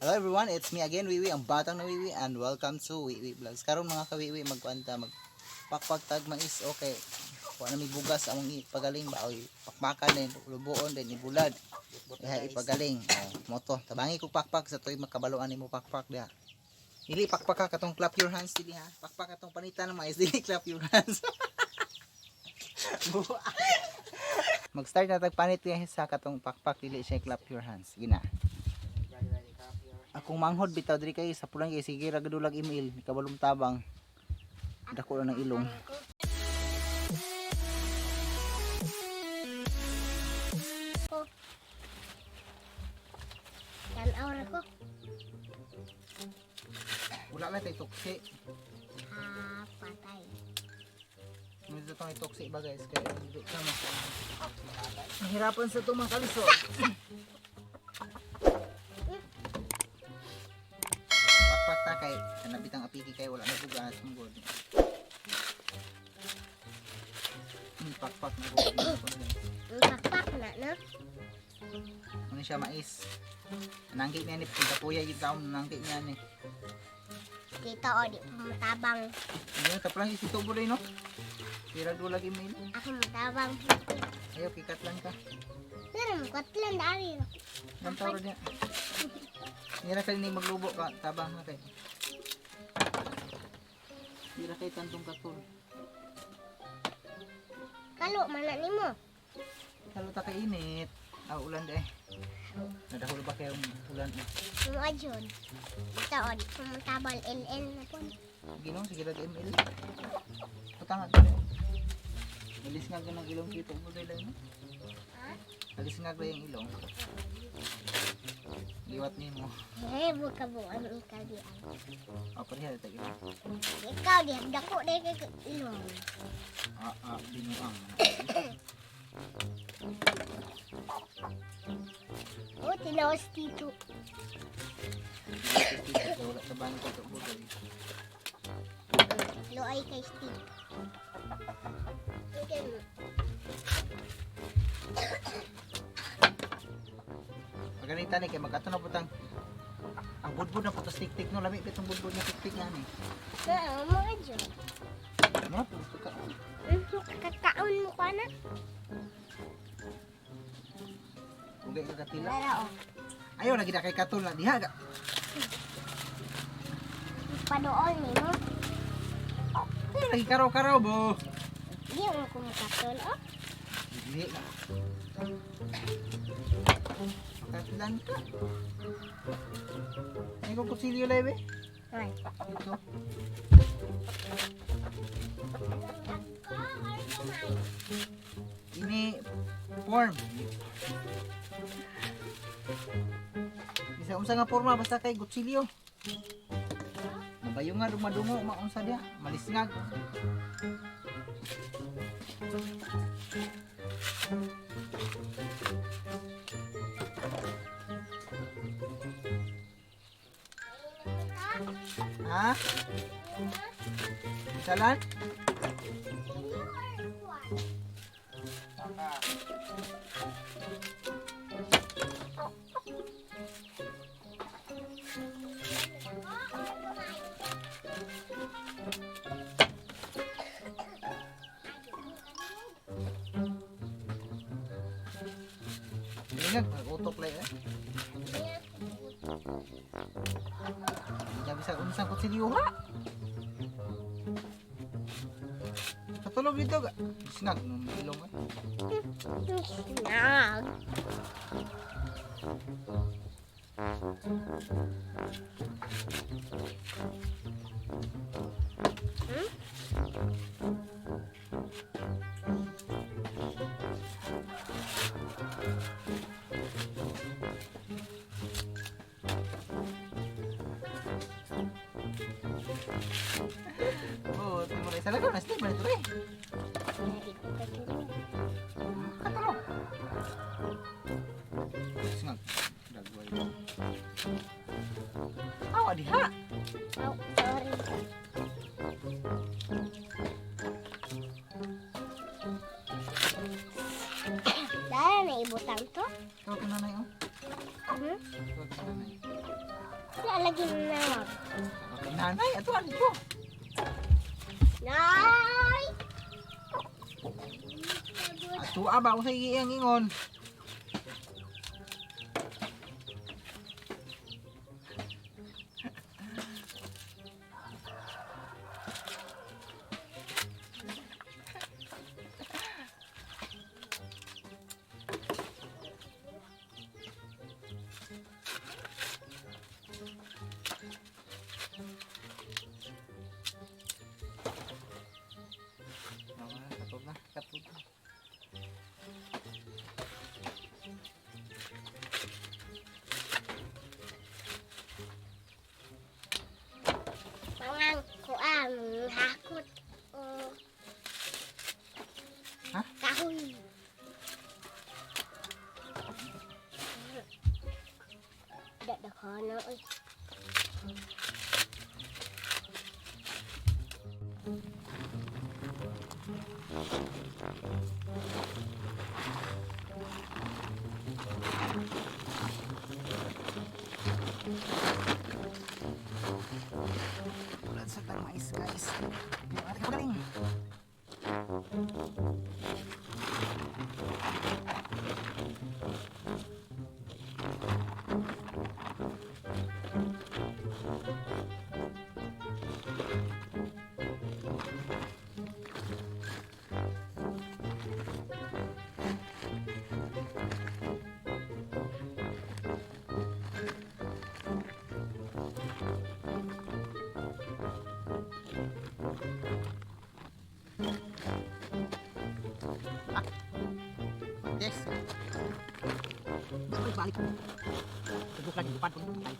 Hello everyone, it's me again, Wiwi, ang batang na Wiwi, and welcome to Wiwi Vlogs. Karon mga kawiwi, magkuanta, magpakpak tag mais, okay. Kuha na may bugas, among ipagaling ba, oy, pakmakan din, lubuon din, ibulad. Iha ipagaling. Oh, moto, tabangi ko pakpak sa tuig makabaloan nimo pakpak diha. Dili pakpak ka katong clap your hands dili ha. Pakpak katong panitan ng mais dili clap your hands. Buwa. Mag-start na tag panit guys sa katong pakpak dili siya clap your hands. Gina. Akong manghod bitaw diri kay sa pulang kay sige ra gadulag email kabalong tabang. Dako na ng ilong. Ko. Tanaw ra ko. Wala lang tay tuksi. Ah, patay. Medyo tong itoksi ba guys kay hindi ka mas. Nahirapan sa itong mga kalisod. Pakpak ta kay kanabitang apiki kay wala na bugas mong god. Pakpak na god. Ang pakpak na, no? Ano siya mais. Nangki niya ni kapuya yung taon nangki niya ni. Dito, o, di pa matabang. Hindi taplang isi tubo rin no. Tira dulag email. Ako matabang. Ayo kikat lang ka. Pero katlan dari. Ang tawag niya. Nira kay ni maglubo ka tabang ha kay. Nira kay tantong katol. Kalo man na nimo. Halo ta kay init. Ah, ulan de. Nadahol ba kayong ulan eh? Mo adyon. Dito, o, di pa matabal LL na po. Ginoo sige lag ML. Putang ato. Alis nga ganang ilong dito mo dai lang. Ha? Alis nga ba yung ilong? Liwat nimo. Eh, buka bukan ikaw di ay. Ah, pareha ta ilong. Ikaw di dako dai kay ilong. Ah, ah, binuang. O, tinawas dito. Wala sa bangko to budoy. Luay kay Steve. Okay mo. Maganita ni kay magato na putang ang budbud na putas tik-tik no lami bitong budbud na tik-tik nga ni. Na, mo adyon. Ano po ka? Kakaon mo ka na. Ugay ka katila. Wala o. Ayo lagi na kay katul na diha ga. Padool nimo. Ayo lagi karaw-karaw bo. Di mo ko makatol o. Dili na. Makatilan ka. Ay ko kutsilyo lebe. Ay. Ito. Ini form. Bisa unsa nga forma basta kay kutsilyo. Nabayo nga dumadungo maunsa diha, malisngag. Ha? Salan? Lingag, utok lang eh. Hindi bisa unsang kutsilyo ha. Katulog dito ga. Snag nung ilong eh. Nag. Oh, timo na isa lang na step man ito eh. Hindi ko katulog. Katulog. Snag. Dagway. Awa diha. Oh, sorry. Dahil na ibutang to? Tawag ka nanay oh. Hmm? Tawag ka nanay. Lagi nawag. Okay, nanay, ato ano ko? Nay! Ato ba sa iyang ingon? Katog na, katog na. Pangang kuan hakot o Ha? Kahoy. Dadakana oy. Tulad sa tagmais, guys. Yung ating pagaling. Yes. Balik, balik. Tugok lagi, lupad ko. Ay.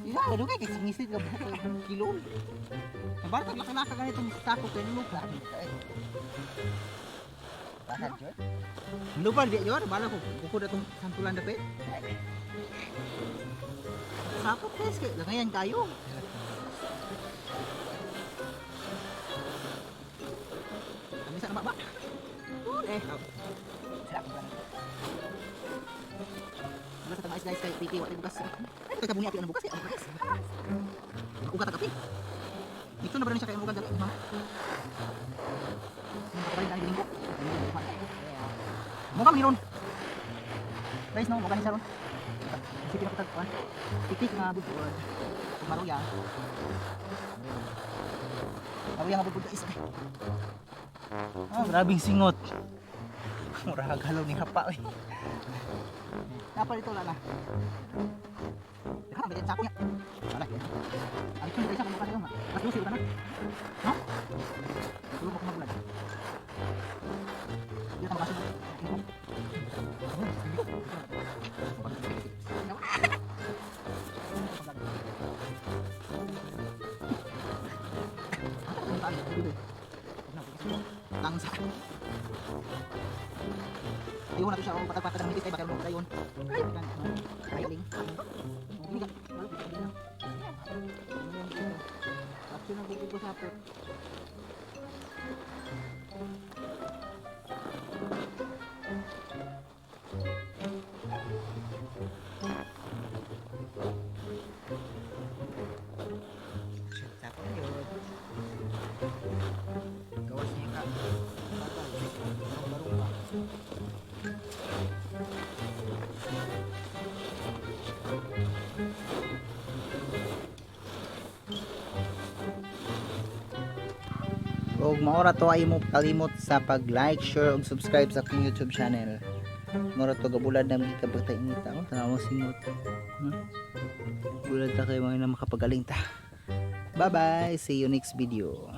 Ila, ano kay kasi ngisit ka buko kilo. Nabartag laki-laki ganitong sako kay nimo grabe ka eh. Bakit jud? Lupa di jud, bala ko bukod atong sampulan dapit. Sako guys kay langayan kayo. Kami sa ba? Eh. Sarap ko. Wala sa tamais guys kay Piki wa bukas. Ay kay kabuni api ang bukas kay ang bukas. Ugat ta kape. Dito na ba rin siya kay ugat dali, mama? Ang kapalin linggo. Mo kami ron. Guys, no, mo kami sa ron. Isipin ako tagpuan. Tiktik nga budbud. Maruya. Maruya nga budbud guys. Ah, grabing singot. Mura galaw ni hapa eh. Napa dito lala. Teka, may sako niya. Wala. Ang ito isa kung kayo. Mas lusi ka na. No? Tulog ako magulan. Hindi ka makasok. Tangsa. Ayun na to siya, oh, patag-patag ng mitis ay bakit mo dayon. Ay, ay, ling. Action ang bubog ko sapot. Sapot yun. Gawas niya ka. Barong ba? Ug maora to ay mo kalimot sa pag-like, share ug subscribe sa akong YouTube channel. Mora to gabulad na mga kabata ingita oh, tanaw mo singot. Bulad ta kay mga na makapagaling ta. Bye bye, see you next video.